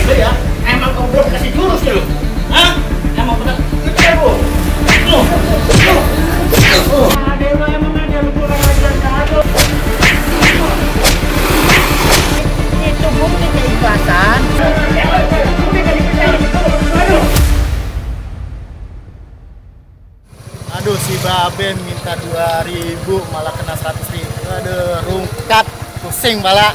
Ya, emang kau belum kasih jurus ya lu? Hah? Emang bener? Itu lu. Ada lu emang ada lu kurang ajar kado. Itu bukti keikhlasan. Aduh, si Baben minta 2.000 malah kena 100.000. Aduh, rungkat, pusing malah.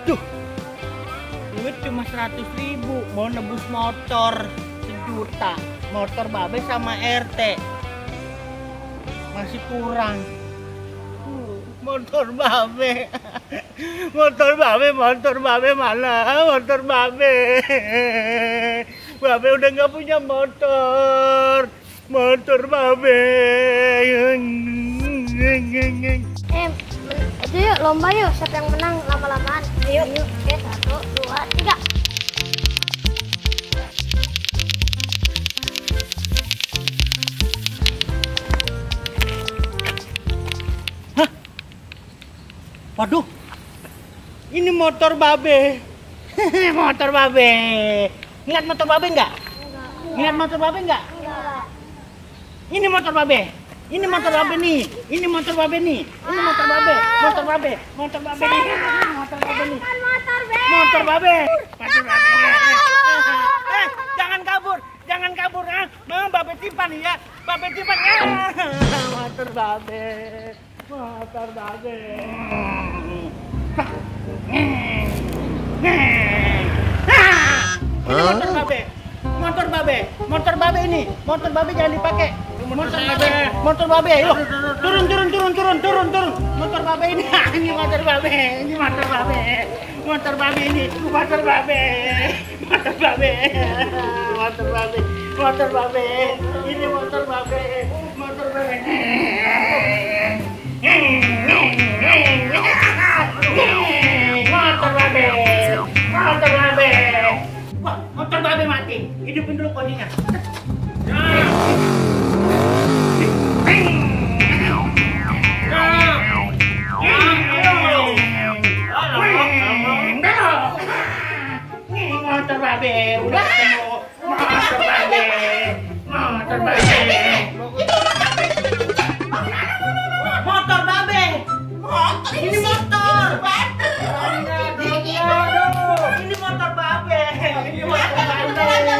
Duh, duit cuma 100.000, mau nebus motor 1 juta. Motor Babe sama RT masih kurang. Motor Babe mana? Motor Babe udah nggak punya motor Babe. Itu yuk lomba yuk, siapa yang menang lama-lamaan. Ayo. Oke, 1, 2, 3. Waduh, ini motor Babe. Motor Babe. Lihat motor Babe enggak? Lihat motor Babe enggak? Ini motor Babe. Ini motor Babe nih. Ini motor Babe nih. Ini motor Babe. Motor Babe. Motor Babe nih. Motor Babe nih. Motor Babe. Motor Babe. Jangan kabur. Jangan kabur. Mau Babe simpan ya. Babe simpan ya. Motor Babe. Motor Babe. Ini motor Babe. Motor Babe. Motor Babe ini. Motor Babe jangan dipakai. Motor Babe. Yuk. Turun. Motor Babe ini. Ini motor Babe. Ini motor Babe. Motor Babe ini. Motor Babe. Motor Babe. Motor Babe. Motor Babe. Ini motor Babe. Motor Babe. Motor Babe. Motor Babe. Wah, motor Babe mati. Hidupin dulu kunci-nya. Motor Babe udah ketemu. Motor Babe. Motor Babe. Motor Babe. Ini motor. Ini motor Babe. Ini motor Babe.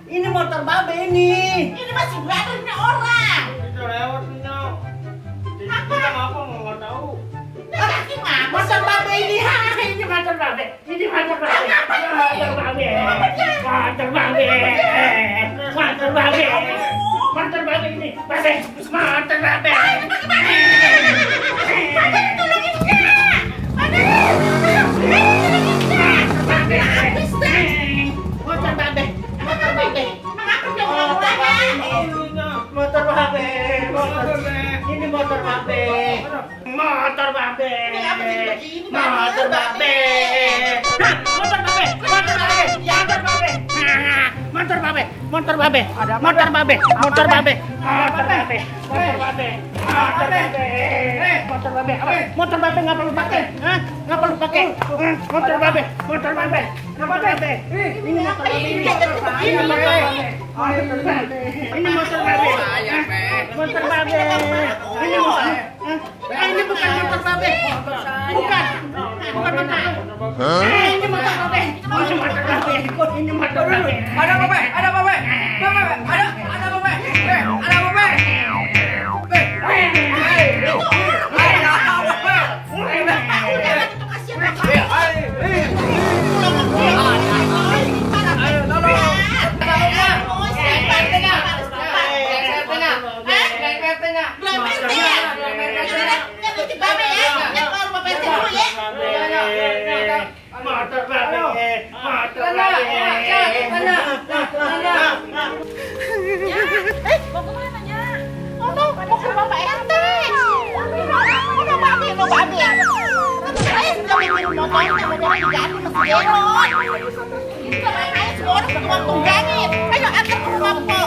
Ini motor Babe ini. Ini masih brothernya orang. Itu lewat nih. Kita ngapa nggak tahu. Motor Babe ini. Ini motor Babe. Ini motor Babe. Motor Babe. Motor Babe. Motor Babe. Motor Babe ini. Babe. Motor Babe. Motor Babe. Motor Babe. Motor Babe. Ini motor Babe. Motor Babe. Motor Babe. Motor Babe. Motor Babe. Motor Babe. Motor Babe. Motor Babe. Motor Babe. Motor Babe. Motor Babe. Motor Babe. Motor Babe. Motor Babe nggak perlu pakai. Nggak perlu pakai. Motor Babe. Motor Babe. Motor Babe. Ini motor Babe. Ini motor Babe. Ini motor Babe. Motor Babe. Ini motor. Ini bukan motor Babe. Bukan. Bukan motor. Ini motor Babe. Ini motor Babe. Ini motor Babe. Ada Babe. Ada Babe. Ada Babe. Ada Babe. Motor Babe. Mau kemana, Nya? Mau ke rumah Pak RT. Udah mati lo Babe. Udah bikin motornya, motornya diganti masih gelon. Kita main aja semua orang ke tukang tunggangin. Ayo antar ke rumah rumah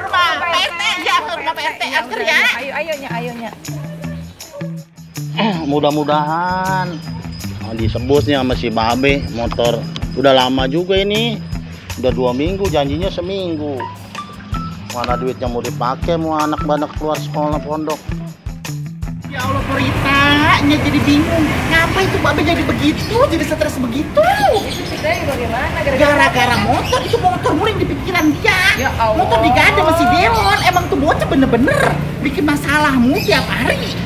Pak RT. Ya. rumah Pak RT antar ya. Ayo nya. Mudah-mudahan disebutnya sama si Babe motor. Udah lama juga ini, udah 2 minggu, janjinya seminggu. Mana duitnya mau dipakai, mau anak-anak keluar sekolah pondok. Ya Allah Porita, nya jadi bingung. Ngapain tuh Babe jadi begitu, jadi stres begitu? Itu ceritanya bagaimana? Gara-gara motor, itu motor mulu yang di pikiran dia. Ya Allah. Motor digade masih Delon, emang tuh bocah bener-bener bikin masalahmu tiap hari.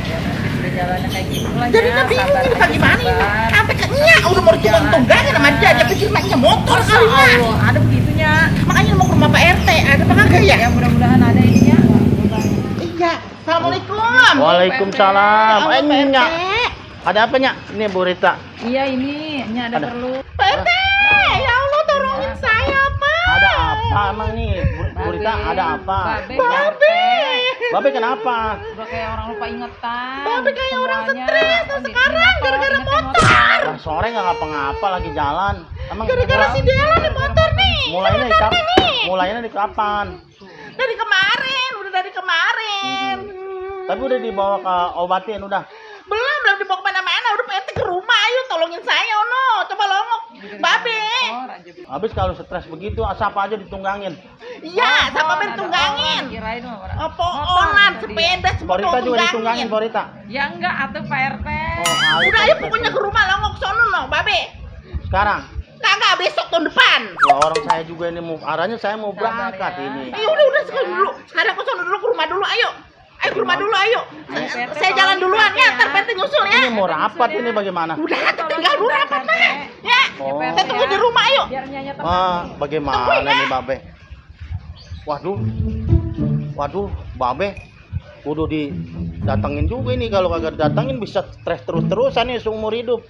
Udah jalannya kayak gitu lah. Jadinya bingung ini bagaimana ini. Sampai ke Nya udah mau ditonggangin sama dia pikir maknya motor kali Nya. Allah, ada begitunya. Makanya mau ke rumah Pak RT, ada apa kagak ya? Ya mudah-mudahan ada ininya. Iya. Assalamualaikum. Waalaikumsalam. Halo, Pak Nya. RT. Ada apa Nya? Ini Bu Rita. Iya ini, ada perlu. Pak RT, ya Allah tolongin saya Pak. Ada apa emang nih? Bu Rita, ada apa? Babe. Babe kenapa? Udah kayak orang lupa ingatan. Babe kayak orang Semuanya. stres tuh sekarang gara-gara motor. Wah, sore nggak ngapa-ngapa lagi jalan. Emang Gara-gara si Delon nih motor nih. mulainya di kapan? Dari kemarin, udah dari kemarin. Tapi udah dibawa ke obatin udah. Belum dibawa kemana-mana, udah PT ke rumah, ayo tolongin saya, Ono. Coba longok, Babe. Habis kalau stres begitu, siapa aja ditunggangin. Iya, sama Ben tunggangin. Kirain mah orang. Apaan, sepeda, semua Borita juga ditunggangin, tunggangin. Borita. Ya enggak, atuh Pak RT. Udah ayo pokoknya ke rumah longok sono, no, Babe. Sekarang, Kagak, besok tahun depan. wah, orang saya juga ini mau, arahnya saya mau berangkat ini. Udah sekarang dulu. Sekarang ke sono dulu, ke rumah dulu, ayo. Ayo ke rumah dulu, ayo. Saya jalan duluan ya, ntar PT nyusul ya. Ini mau rapat ini bagaimana? Udah, tinggal dulu rapat mah. Ya, Oh. saya tunggu di rumah, ayo. Biar nyanya tenang. Ah, bagaimana Tungguin, ya. nih Babe? Waduh, Babe. Kudu didatengin juga ini, kalau kagak didatengin bisa stres terus-terusan nih seumur hidup.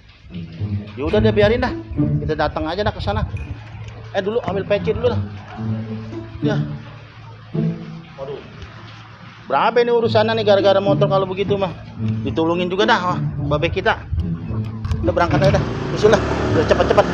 Ya udah deh biarin dah. Kita datang aja dah ke sana. Dulu ambil peci dulu lah. Ya. Waduh. Berapa ini urusannya nih gara-gara motor kalau begitu mah. Ditulungin juga dah Babe kita. Udah berangkat aja dah. Usul lah. Udah cepat-cepat.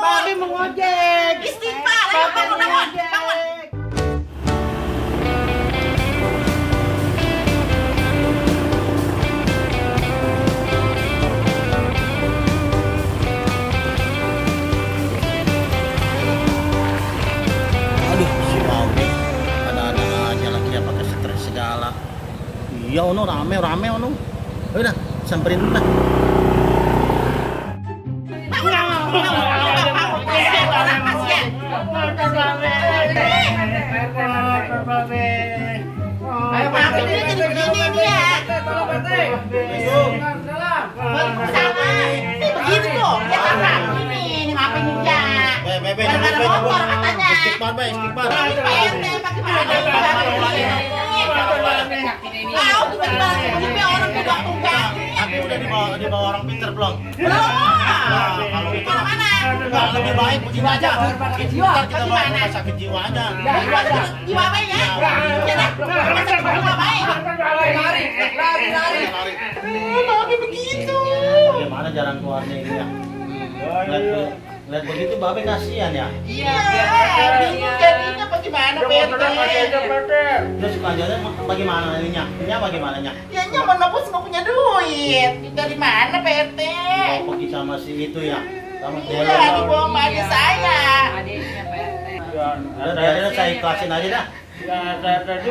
Babe mau ngojek. Istighfar, ayo bangun. Aduh, si Babe. Ada aja lagi ya pakai stres segala. Iya, Ono rame Ono. Ayo dah, samperin dulu dah. Ayo Babe, ini jadi begini dia. Ini begini tuh, dia kakak. Ini ngapain dia? Bebe, Gara-gara motor katanya. Istighfar, Bay, istighfar. Pak RT, bagaimana? Tahu tiba-tiba tiba orang tunggang. Tapi udah dibawa orang pinter belum? Belum. Kalau itu Mana? nggak lebih baik begini aja. Kita bawa ke rumah sakit jiwa aja. Jiwa baik ya? Ya dah, rumah sakit jiwa baik. Lari. Babe begitu. Gimana jalan keluarnya ini ya? Lihat begitu Babe kasihan ya. Iya, bingung jadinya bagaimana PT? Terus kelanjutannya bagaimana ininya? Ininya bagaimana nya? Ya nya menebus nggak punya duit. Dari mana PT? Mau pergi sama si itu ya? Sama Iya, dibawa sama adik saya. Adiknya Pak RT. Udah, saya ikhlasin aja dah.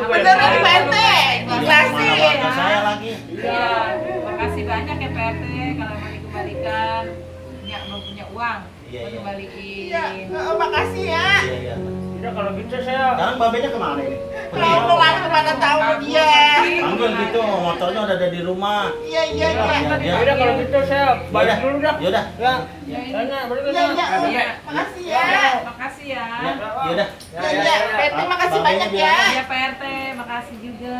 Beneran PT? Ikhlasin. Keluarga saya lagi. Iya, makasih banyak ya Pak RT kalau mau dikembalikan. Belum punya uang, Iya, mau iya. dibalikin. Iya, makasih ya. Iya. Udah kalau gitu saya Sekarang Babenya kemana ini? Kalau mau lari kemana tahu dia. Panggil gitu, motornya udah ada di rumah. Iya. udah kalau gitu saya balik dulu dah. Yaudah. Ya. Ya, ini. Tanya, balik Iya. Iya. Makasih ya. Makasih ya. Yaudah. Iya, PT makasih banyak ya. Iya Pak RT, makasih juga.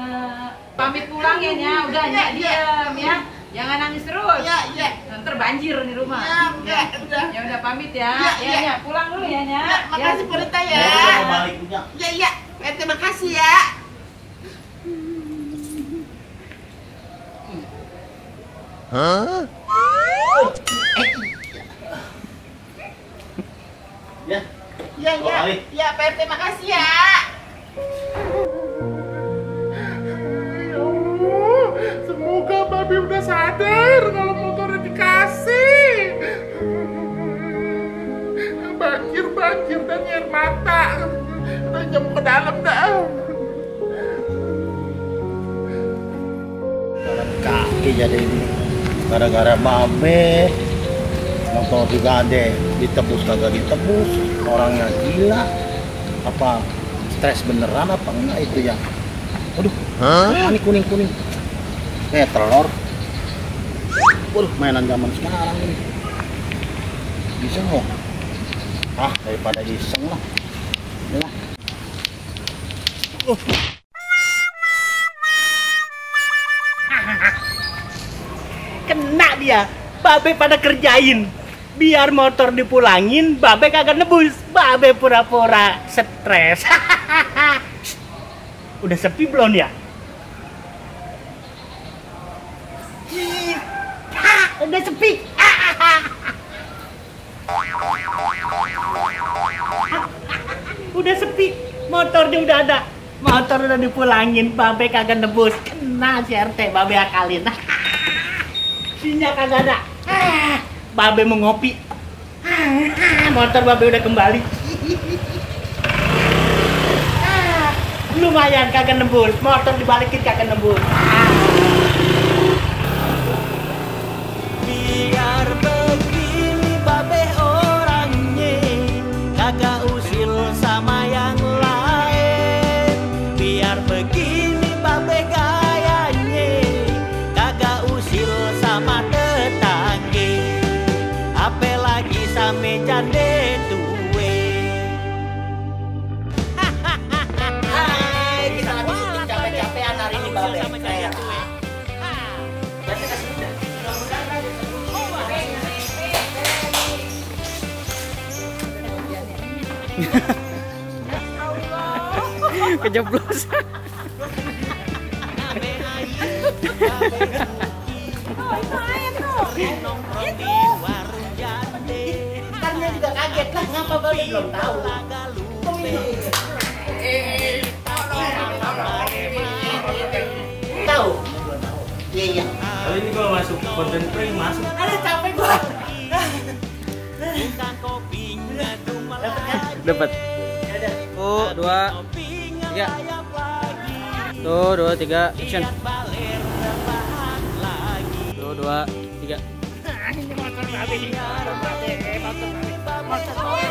Pamit pulang ya Nya, udah Nya diam ya. Jangan nangis terus. Iya, iya. Nanti banjir di rumah. Ya, udah, udah. Ya udah pamit ya. Ya, Ya, ya. ya, pulang dulu ya, Nya. Ya, makasih Pak Rita ya. Ya, udah mau balik punya. Ya, iya. Terima kasih ya. Ya. Ya, Dua ya. kali. Ya, Pak RT, makasih ya. Semoga Babe udah sadar kalau motornya dikasih. Banjir dan air mata. Udah nyamuk ke dalam dah. Jalan kaki jadi ini. Gara-gara Babe. Motor juga ada. Ditebus kagak ditebus. Orangnya gila. Apa stres beneran apa enggak itu ya? Waduh. Ini kuning-kuning. Kayak telur. Waduh, mainan zaman sekarang ini. Bisa nggak? Ah, daripada iseng lah. Yalah. Kena dia. Babe pada kerjain. Biar motor dipulangin, Babe kagak nebus. Babe pura-pura stres. Udah sepi belum ya? Udah sepi. Udah sepi. Motornya udah ada. Motor udah dipulangin, Babe kagak nebus. Kena si RT, Babe akalin. Sinya kagak ada. Babe mau ngopi. Motor Babe udah kembali. Lumayan kagak nembus. Motor dibalikin kagak nembus. Biar begini Babe orangnya, kagak usil sama yang lain. Biar begini Babe gayanya, kagak usil sama tetangga. Apalagi sama jande duwe. Kita lagi syuting capek-capean hari ini Babe. Kejeblos. Karena juga kaget lah, ngapa Babe belum tahu. Tahu? Iya, iya. Kali ini kalau masuk konten prank masuk. Ada capek gua. Dapat. Tuh, 2, 3. Tuh, 2, 3, action. Tuh, 2, 3. Ini motor Babe nih. Motor Babe. Motor Babe.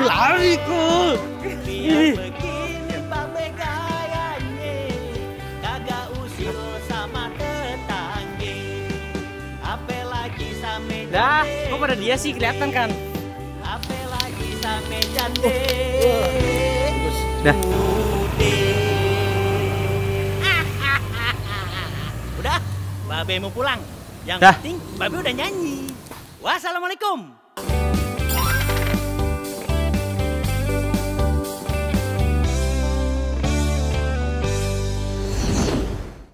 Lari ku. Dah, kok pada dia sih kelihatan kan? Dah. Udah, Babe mau pulang. Yang Dah. penting Babe udah nyanyi. Wassalamualaikum.